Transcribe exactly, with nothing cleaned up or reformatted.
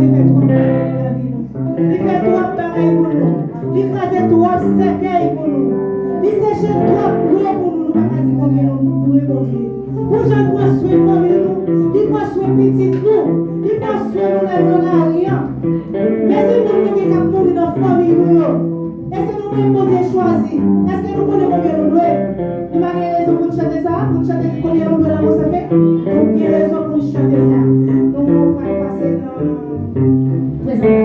Li fè twòp bagay nan lavi nou. Li fè twòp bagay pou nou. Li kraze twòp sèkèy pou nou. Li seche twòp dlo pou nou. Nou pa ka di konbyen nou dwe Bondye. Pou jan l pran swen fanmi nou, li pran swen pitit nou, li pran swen nou lè nou nan lari a. Men se moun nou gen k ap mouri nan fanmi nou yo. E se nou menm Bondye chwazi. Èske nou konnen konbyen nou dwe? Nou pa gen rezon pou n chante sa, pou n chante konbyen nou dwe nan Monsafè? Nou gen